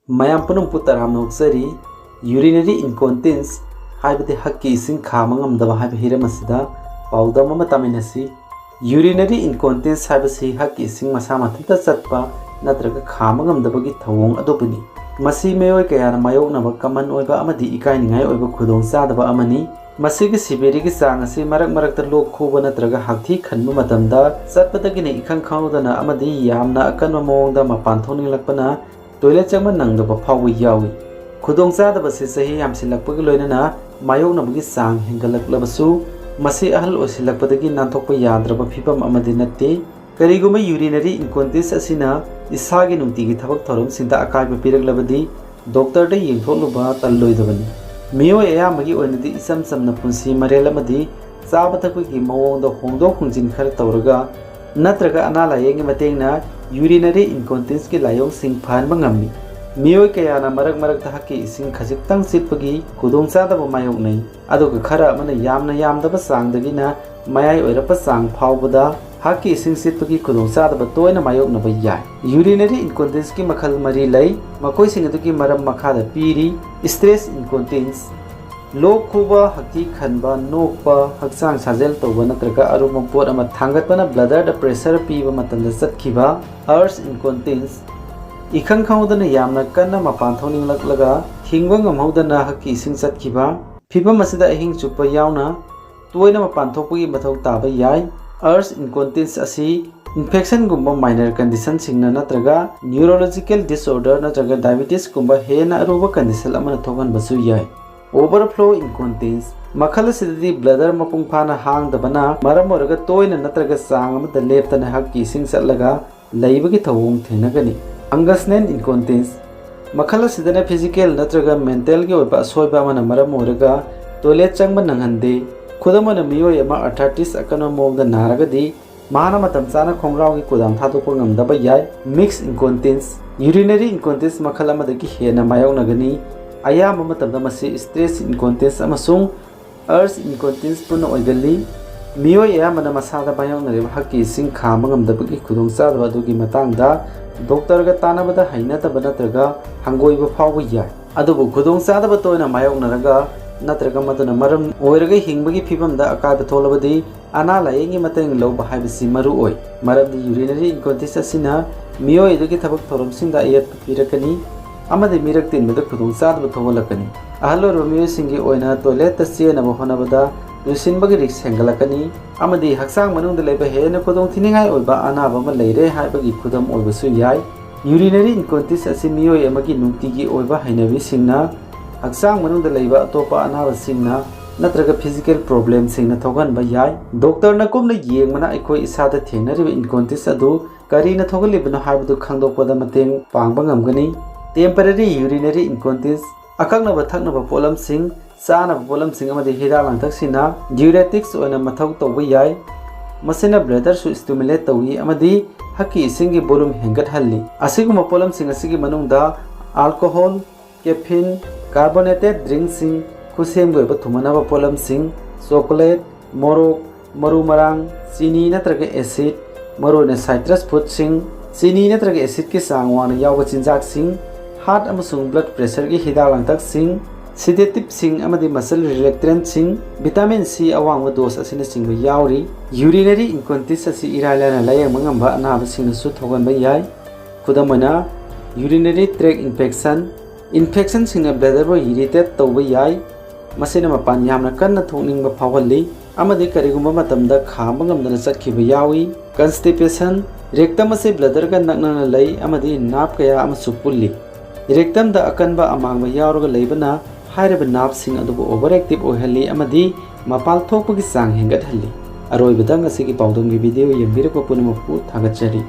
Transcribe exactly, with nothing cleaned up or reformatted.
ꯃꯌꯥꯝ ꯄꯨꯝꯅꯃꯛꯄꯨ ꯇꯔꯥꯝꯅ ꯑꯣꯛꯆꯔꯤ꯫ Urinary incontinence ꯍꯥꯏꯕꯗꯤ ꯍꯛꯀꯤ ꯏꯁꯤꯡ ꯈꯥꯝꯕ ꯉꯝꯗꯕ ꯍꯥꯏꯕ ꯍꯤꯔꯝ ꯑꯁꯤꯗ ꯄꯥꯎꯗꯝ ꯑꯃ ꯇꯥꯃꯤꯟꯅꯁꯤ꯫ Urinary incontinence ꯍꯥꯏꯕꯁꯤ ꯍꯛꯀꯤ ꯏꯁꯤꯡ ꯃꯁꯥ ꯃꯊꯟꯇ ꯆꯠꯄ ꯅꯠꯇ꯭ꯔꯒ ꯈꯥꯝꯕ ꯉꯝꯗꯕꯒꯤ ꯊꯧꯑꯣꯡ ꯑꯗꯨꯕꯨꯅꯤ꯫ ꯃꯁꯤ ꯃꯤꯑꯣꯏ ꯀꯌꯥꯅ ꯃꯥꯌꯣꯛꯅꯕ common ꯑꯣꯏꯕ ꯑꯃꯗꯤ ꯏꯀꯥꯏꯅꯤꯡꯉꯥꯏ ꯑꯣꯏꯕ ꯈꯨꯗꯣꯡꯆꯥꯗꯕ ꯑꯃꯅꯤ꯫ ꯃꯁꯤꯒꯤ severity ꯒꯤ ꯆꯥꯡ ꯑꯁꯤ ꯃꯔꯛ ꯃꯔꯛꯇ ꯂꯣꯛ ꯈꯨꯕ ꯅꯠꯇ꯭ꯔꯒ ꯍꯥꯛꯊꯤ ꯈꯟꯕ ꯃꯇꯝꯗ ꯆꯠꯄꯗꯒꯤꯅ ꯏꯈꯪ ꯈꯪꯍꯧꯗꯅ ꯑꯃꯗꯤ ꯌꯥꯝꯅ ꯑꯀꯟꯕ ꯃꯑꯣꯡꯗ ꯃꯄꯥꯟ ꯊꯣꯛꯅꯤꯡꯂꯛꯄꯅ toilet ꯆꯪꯕ ꯅꯪꯗꯕ ꯐꯥꯎꯕ ꯌꯥꯎꯏ꯫ ꯈꯨꯗꯣꯡꯆꯥꯗꯕ ꯑꯁꯤ ꯆꯍꯤ ꯌꯥꯝꯁꯤꯜꯂꯛꯄꯒꯤ ꯂꯣꯏꯅꯅ ꯃꯥꯌꯣꯛꯅꯕꯒꯤ ꯆꯥꯡ ꯍꯦꯟꯒꯠꯂꯛꯂꯕꯁꯨ, ꯃꯁꯤ ꯑꯍꯜ ꯑꯣꯏꯁꯤꯜꯂꯛꯄꯗꯒꯤ ꯅꯥꯟꯊꯣꯛꯄ ꯌꯥꯗ꯭ꯔꯕ ꯐꯤꯚꯝ ꯑꯃꯗꯤ ꯅꯠꯇꯦ꯫ ꯀꯔꯤꯒꯨꯝꯕ urinary incontinence ꯑꯁꯤꯅ ꯏꯁꯥꯒꯤ ꯅꯨꯡꯇꯤꯒꯤ ꯊꯕꯛ ꯊꯧꯔꯝꯁꯤꯡꯗ ꯑꯀꯥꯏꯕ ꯄꯤꯔꯛꯂꯕꯗꯤ, doctor ꯗ ꯌꯦꯡꯊꯣꯛꯂꯨꯕ ꯇꯜꯂꯣꯏꯗꯕꯅꯤ꯫ ꯃꯤꯑꯣꯏ ꯑꯌꯥꯝꯕꯒꯤ ꯑꯣꯏꯅꯗꯤ ꯏꯆꯝ ꯆꯝꯅ ꯄꯨꯟꯁꯤ ꯃꯔꯦꯜ ꯑꯃꯗꯤ ꯆꯥꯕ ꯊꯛꯄꯒꯤ ꯃꯑꯣꯡꯗ ꯍꯣꯡꯗꯣꯛ ꯍꯣꯡꯖꯤꯟ ꯈꯔ ꯇꯧꯔꯒ ꯅꯠꯇ꯭ꯔꯒ ꯑꯅꯥ ꯂꯥꯌꯦꯡꯒꯤ ꯃꯇꯦꯡꯅ urinary incontinence ꯀꯤ ꯂꯥꯏꯑꯣꯡꯁꯤꯡ ꯐꯍꯟꯕ ꯉꯝꯃꯤ꯫ ꯃꯤꯑꯣꯏ ꯀꯌꯥꯅ ꯃꯔꯛ ꯃꯔꯛꯇ ꯍꯛꯀꯤ ꯏꯁꯤꯡ ꯈꯖꯤꯛꯇꯪ ꯆꯤꯠꯄꯒꯤ ꯈꯨꯗꯣꯡꯆꯥꯗꯕ ꯃꯥꯌꯣꯛꯅꯩ, ꯑꯗꯨꯒ ꯈꯔ ꯑꯃꯅ ꯌꯥꯝꯅ ꯌꯥꯝꯗꯕ ꯆꯥꯡꯗꯒꯤꯅ ꯃꯌꯥꯏ ꯑꯣꯏꯔꯞꯄ ꯆꯥꯡ ꯐꯥꯎꯕꯗ ꯍꯛꯀꯤ ꯏꯁꯤꯡ ꯆꯤꯠꯄꯒꯤ ꯈꯨꯗꯣꯡꯆꯥꯗꯕ ꯇꯣꯏꯅ ꯃꯥꯌꯣꯛꯅꯕ ꯌꯥꯏ꯫ Urinary incontinence ꯀꯤ ꯃꯈꯜ ꯃꯔꯤ ꯂꯩ, ꯃꯈꯣꯏꯁꯤꯡ ꯑꯗꯨꯒꯤ ꯃꯔꯝ ꯃꯈꯥꯗ ꯄꯤꯔꯤ: stress incontinence, ꯂꯣꯛ ꯈꯨꯕ, ꯍꯛꯊꯤ ꯈꯟꯕ, ꯅꯣꯛꯄ, ꯍꯛꯆꯥꯡ ꯁꯥꯖꯦꯜ ꯇꯧꯕ ꯅꯠꯇ꯭ꯔꯒ ꯑꯔꯨꯝꯕ ꯄꯣꯠ ꯑꯃ ꯊꯥꯡꯒꯠꯄꯅ bladder ꯗ pressure ꯄꯤꯕ ꯃꯇꯝꯗ ꯆꯠꯈꯤꯕ꯫ Urge incontinence, ꯏꯈꯪ ꯈꯪꯍꯧꯗꯅ ꯌꯥꯝꯅ ꯀꯟꯅ ꯃꯄꯥꯟ ꯊꯣꯛꯅꯤꯡꯂꯛꯂꯒ ꯊꯤꯡꯕ ꯉꯝꯍꯧꯗꯅ ꯍꯛꯀꯤ ꯏꯁꯤꯡ ꯆꯠꯈꯤꯕ꯫ ꯐꯤꯚꯝ ꯑꯁꯤꯗ ꯑꯍꯤꯡ ꯆꯨꯞꯄ ꯌꯥꯎꯅ ꯇꯣꯏꯅ ꯃꯄꯥꯟ ꯊꯣꯛꯄꯒꯤ ꯃꯊꯧ ꯇꯥꯕ ꯌꯥꯏ꯫ Urge incontinence ꯑꯁꯤ infection ꯒꯨꯝꯕ minor condition ꯁꯤꯡꯅ ꯅꯠꯇ꯭ꯔꯒ neurological disorder ꯅꯠꯇ꯭ꯔꯒ diabetes ꯀꯨꯝꯕ ꯍꯦꯟꯅ ꯑꯔꯨꯕ condition ꯑꯃꯅ ꯊꯣꯛꯍꯟꯕꯁꯨ ꯌꯥꯏ꯫ Overflow incontinence, ꯃꯈꯜ ꯑꯁꯤꯗꯗꯤ bladder ꯃꯄꯨꯡ ꯐꯥꯅ ꯍꯥꯡꯗꯕꯅ ꯃꯔꯝ ꯑꯣꯏꯔꯒ ꯇꯣꯏꯅ ꯅꯠꯇ꯭ꯔꯒ ꯆꯥꯡ ꯑꯃꯗ ꯂꯦꯞꯇꯅ ꯍꯛꯀꯤ ꯏꯁꯤꯡ ꯆꯠꯂꯒ ꯂꯩꯕꯒꯤ ꯊꯧꯑꯣꯡ ꯊꯦꯡꯅꯒꯅꯤ꯫ Inguinal incontinence, ꯃꯈꯜ ꯑꯁꯤꯗꯅ physical ꯅꯠꯇ꯭ꯔꯒ mental ꯒꯤ ꯑꯣꯏꯕ ꯑꯁꯣꯏꯕ ꯑꯃꯅ ꯃꯔꯝ ꯑꯣꯏꯔꯒ toilet ꯆꯪꯕ ꯅꯪꯍꯟꯗꯦ꯫ ꯈꯨꯗꯝ ꯑꯣꯏꯅ, ꯃꯤꯑꯣꯏ ꯑꯃ arthritis ꯑꯀꯟꯕ ꯃꯑꯣꯡꯗ ꯅꯥꯔꯒꯗꯤ, ꯃꯍꯥꯛꯅ ꯃꯇꯝ ꯆꯥꯅ ꯈꯣꯡꯒ꯭ꯔꯥꯎꯒꯤ ꯀꯨꯗꯥꯝ ꯊꯥꯗꯣꯛꯄ ꯉꯝꯗꯕ ꯌꯥꯏ꯫ Mixed incontinence, urinary incontinence ꯃꯈꯜ ꯑꯃꯗꯒꯤ ꯍꯦꯟꯅ ꯃꯥꯌꯣꯛꯅꯒꯅꯤ꯫ ꯑꯌꯥꯝꯕ ꯃꯇꯝꯗ ꯃꯁꯤ stress incontinence ꯑꯃꯁꯨꯡ urge incontinence ꯄꯨꯟꯅ ꯑꯣꯏꯒꯜꯂꯤ꯫ ꯃꯤꯑꯣꯏ ꯑꯌꯥꯝꯕꯅ ꯃꯁꯥꯗ ꯃꯥꯌꯣꯛꯅꯔꯤꯕ ꯍꯛꯀꯤ ꯏꯁꯤꯡ ꯈꯥꯝꯕ ꯉꯝꯗꯕꯒꯤ ꯈꯨꯗꯣꯡꯆꯥꯗꯕ ꯑꯗꯨꯒꯤ ꯃꯇꯥꯡꯗ ꯗꯣꯛꯇꯔꯒ ꯇꯥꯟꯅꯕꯗ ꯍꯩꯅꯗꯕ ꯅꯠꯇ꯭ꯔꯒ ꯍꯪꯒꯣꯏꯕ ꯐꯥꯎꯕ ꯌꯥꯏ꯫ ꯑꯗꯨꯕꯨ ꯈꯨꯗꯣꯡꯆꯥꯗꯕ ꯇꯣꯏꯅ ꯃꯥꯌꯣꯛꯅꯔꯒ ꯅꯠꯇ꯭ꯔꯒ ꯃꯗꯨꯅ ꯃꯔꯝ ꯑꯣꯏꯔꯒ ꯍꯤꯡꯕꯒꯤ ꯐꯤꯕꯝꯗ ꯑꯀꯥꯏꯕ ꯊꯣꯛꯂꯕꯗꯤ ꯑꯅꯥ ꯂꯥꯌꯦꯡꯒꯤ ꯃꯇꯦꯡ ꯂꯧꯕ ꯍꯥꯏꯕꯁꯤ ꯃꯔꯨ ꯑꯣꯏ꯫ ꯃꯔꯝꯗꯤ urinary incontinence ꯑꯁꯤꯅ ꯃꯤꯑꯣꯏ ꯑꯗꯨꯒꯤ ꯊꯕꯛ ꯊꯧꯔꯝꯁꯤꯡꯗ ꯑꯌꯦꯠꯄ ꯄꯤꯔꯛꯀꯅꯤ ꯑꯃꯗꯤ ꯃꯤꯔꯛ ꯇꯤꯟꯕꯗ ꯈꯨꯗꯣꯡꯆꯥꯗꯕ ꯊꯣꯛꯍꯜꯂꯛꯀꯅꯤ꯫ ꯑꯍꯜ ꯑꯣꯏꯔꯕ ꯃꯤꯑꯣꯏꯁꯤꯡꯒꯤ ꯑꯣꯏꯅ toilet ꯇ ꯆꯦꯟꯅꯕ ꯍꯣꯠꯅꯕꯗ ꯇꯨꯁꯤꯟꯕꯒꯤ risk ꯍꯦꯟꯒꯠꯂꯛꯀꯅꯤ ꯑꯃꯗꯤ ꯍꯛꯆꯥꯡ ꯃꯅꯨꯡꯗ ꯂꯩꯕ ꯍꯦꯟꯅ ꯈꯨꯗꯣꯡꯊꯤꯅꯤꯡꯉꯥꯏ ꯑꯣꯏꯕ ꯑꯅꯥꯕ ꯑꯃ ꯂꯩꯔꯦ ꯍꯥꯏꯕꯒꯤ ꯈꯨꯗꯝ ꯑꯣꯏꯕꯁꯨ ꯌꯥꯏ꯫ Urinary incontinence ꯑꯁꯤ ꯃꯤꯑꯣꯏ ꯑꯃꯒꯤ ꯅꯨꯡꯇꯤꯒꯤ ꯑꯣꯏꯕ ꯍꯩꯅꯕꯤꯁꯤꯡꯅ ꯍꯛꯆꯥꯡ ꯃꯅꯨꯡꯗ ꯂꯩꯕ ꯑꯇꯣꯞꯄ ꯑꯅꯥꯕꯁꯤꯡꯅ ꯅꯠꯇ꯭ꯔꯒ physical problem ꯁꯤꯡꯅ ꯊꯣꯛꯍꯟꯕ ꯌꯥꯏ꯫ ꯗꯣꯛꯇꯔꯅ ꯀꯨꯞꯅ ꯌꯦꯡꯕꯅ ꯑꯩꯈꯣꯏ ꯏꯁꯥꯗ ꯊꯦꯡꯅꯔꯤꯕ incontinence ꯑꯗꯨ ꯀꯔꯤꯅ ꯊꯣꯛꯍꯜꯂꯤꯕꯅꯣ ꯍꯥꯏꯕꯗꯨ ꯈꯪꯗꯣꯛꯄꯗ ꯃꯇꯦꯡ ꯄꯥꯡꯕ ꯉꯝꯒꯅꯤ꯫ Temporary urinary incontinence, ꯑꯀꯛꯅꯕ ꯊꯛꯅꯕ ꯄꯣꯠꯂꯝꯁꯤꯡ, ꯆꯥꯅꯕ ꯄꯣꯠꯂꯝꯁꯤꯡ ꯑꯃꯗꯤ ꯍꯤꯗꯥꯛ ꯂꯥꯡꯊꯛꯁꯤꯡꯅ diuretics ꯑꯣꯏꯅ ꯃꯊꯧ ꯇꯧꯕ ꯌꯥꯏ꯫ ꯃꯁꯤꯅ bladder ꯁꯨ stimulate ꯇꯧꯏ ꯑꯃꯗꯤ ꯍꯛꯀꯤ ꯏꯁꯤꯡꯒꯤ volume ꯍꯦꯟꯒꯠꯍꯜꯂꯤ꯫ ꯑꯁꯤꯒꯨꯝꯕ ꯄꯣꯠꯂꯝꯁꯤꯡ ꯑꯁꯤꯒꯤ ꯃꯅꯨꯡꯗ alcohol, caffeine, carbonated drink ꯁꯤꯡ, ꯈꯨꯠꯁꯦꯝꯒꯤ ꯑꯣꯏꯕ ꯊꯨꯝꯍꯟꯅꯕ ꯄꯣꯠꯂꯝꯁꯤꯡ, chocolate, ꯃꯣꯔꯣꯛ, ꯃꯔꯨ ꯃꯔꯥꯡ, ꯆꯤꯅꯤ ꯅꯠꯇ꯭ꯔꯒ acid, ꯃꯔꯨꯑꯣꯏꯅ citrus fruit ꯁꯤꯡ, ꯆꯤꯅꯤ ꯅꯠꯇ꯭ꯔꯒ acid ꯀꯤ ꯆꯥꯡ ꯋꯥꯡꯅ ꯌꯥꯎꯕ ꯆꯤꯟꯖꯥꯛꯁꯤꯡ, heart ꯑꯃꯁꯨꯡ blood pressure ꯒꯤ ꯍꯤꯗꯥꯛ ꯂꯥꯡꯊꯛꯁꯤꯡ, sedative ꯁꯤꯡ ꯑꯃꯗꯤ muscle relaxant ꯁꯤꯡ, vitamin C ꯑꯋꯥꯡꯕ dose ꯑꯁꯤꯅꯆꯤꯡꯕ ꯌꯥꯎꯔꯤ꯫ Urinary incontinence ꯑꯁꯤ ꯏꯔꯥꯏ ꯂꯥꯏꯅ ꯂꯥꯌꯦꯡꯕ ꯉꯝꯕ ꯑꯅꯥꯕꯁꯤꯡꯅꯁꯨ ꯊꯣꯛꯍꯟꯕ ꯌꯥꯏ꯫ ꯈꯨꯗꯝ ꯑꯣꯏꯅ, urinary tract infection, infection ꯁꯤꯡꯅ bladder ꯕꯨ irritate ꯇꯧꯕ ꯌꯥꯏ꯫ ꯃꯁꯤꯅ ꯃꯄꯥꯟ ꯌꯥꯝꯅ ꯀꯟꯅ ꯊꯣꯛꯅꯤꯡꯕ ꯐꯥꯎꯍꯜꯂꯤ ꯑꯃꯗꯤ ꯀꯔꯤꯒꯨꯝꯕ ꯃꯇꯝꯗ ꯈꯥꯝꯕ ꯉꯝꯗꯅ ꯆꯠꯈꯤꯕ ꯌꯥꯎꯏ꯫ Constipation, rectum ꯑꯁꯤ bladder ꯒ ꯅꯛꯅꯅ ꯂꯩ ꯑꯃꯗꯤ nerve ꯀꯌꯥ ꯑꯃꯁꯨ ꯄꯨꯜꯂꯤ꯫ Rectum ꯗ ꯑꯀꯟꯕ ꯑꯃꯥꯡꯕ ꯌꯥꯎꯔꯒ ꯂꯩꯕꯅ ꯍꯥꯏꯔꯤꯕ nerve ꯁꯤꯡ ꯑꯗꯨꯕꯨ overactive ꯑꯣꯏꯍꯜꯂꯤ ꯑꯃꯗꯤ ꯃꯄꯥꯜ ꯊꯣꯛꯄꯒꯤ ꯆꯥꯡ ꯍꯦꯟꯒꯠꯍꯜꯂꯤ꯫ ꯑꯔꯣꯏꯕꯗ ꯉꯁꯤꯒꯤ ꯄꯥꯎꯗꯝꯒꯤ video ꯌꯦꯡꯕꯤꯔꯛꯄ ꯄꯨꯝꯅꯃꯛꯄꯨ ꯊꯥꯒꯠꯆꯔꯤ꯫